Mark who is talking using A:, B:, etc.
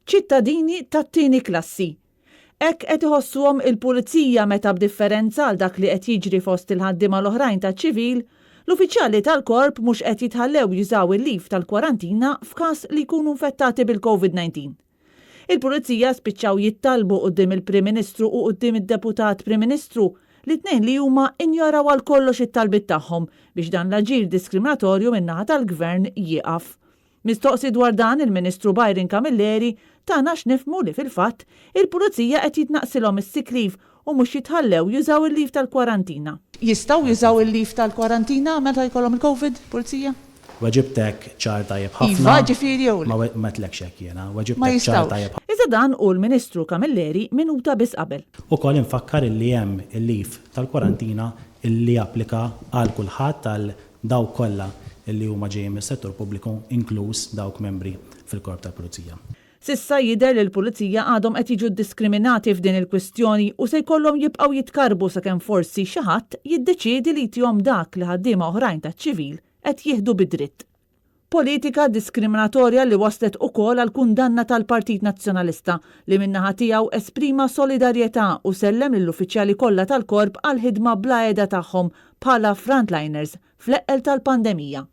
A: Ċittadini tat-tieni klassi. Hekk qed iħossuhom il-Pulizija meta b'differenza għal dak li qed jiġri fost il-ħaddiema l-oħrajn taċ-ċivil, l-uffiċjali tal-Korp mhux qed jitħallew jużaw il-leave tal-kwarantina f'każ li jkunu nfettati bil-Covid-19. Il-Pulizija spiċċaw jittalbu quddiem il-Prim Ministru u quddiem id-Deputat Prim Ministru li t-tnejn li huma injoraw għal kollox it-talbiet tagħhom biex dan l-aġir diskriminatorju min-naħa tal-Gvern jieqaf. Mistoqsi dwar dan, il-Ministru Byron Camilleri tana x'nifhmu li fil-fatt, il-Pulizija qed jitnaqqsilhom is-sick leave u mhux jitħallew jużaw il-leave tal-kwarantina. Jistgħu jużaw il-leave tal-kwarantina meta jkollhom il-Covid, Pulizija?
B: Weġibtek ċar tajjeb ħafna.
A: Iva, ġifieri jew le?
B: Ma għedtlekx hekk jiena. Weġibtek ċar tajjeb.
A: Ma jistgħux. Iżda dan hu l-Ministru Camilleri minuta biss qabel.
B: Ukoll infakkar illi hemm il-leave tal-kwarantina illi japplika għal kulħadd, għal Dawk kollha li huma ġejjin mis-settur pubbliku inkluż dawk membri fil-Korp tal-Pulizija.
A: S'issa jidher li l-Pulizija għadhom qed jiġu ddiskriminati f'din il-kwistjoni u se jkollhom jibqgħu jitkarrbu sakemm forsi xi ħadd jiddeċiedi li jtihom dak li ħaddiema oħrajn taċ-ċivil qed jieħdu bi dritt. Politika diskriminatorja li wasslet ukoll għall-kundanna tal-Partit Nazzjonalista li min-naħa tiegħu esprima solidarjetà u sellem lill-uffiċjali kollha tal-Korp għall-ħidma bla heda tagħhom bħala frontliners fl-eqqel tal-pandemija.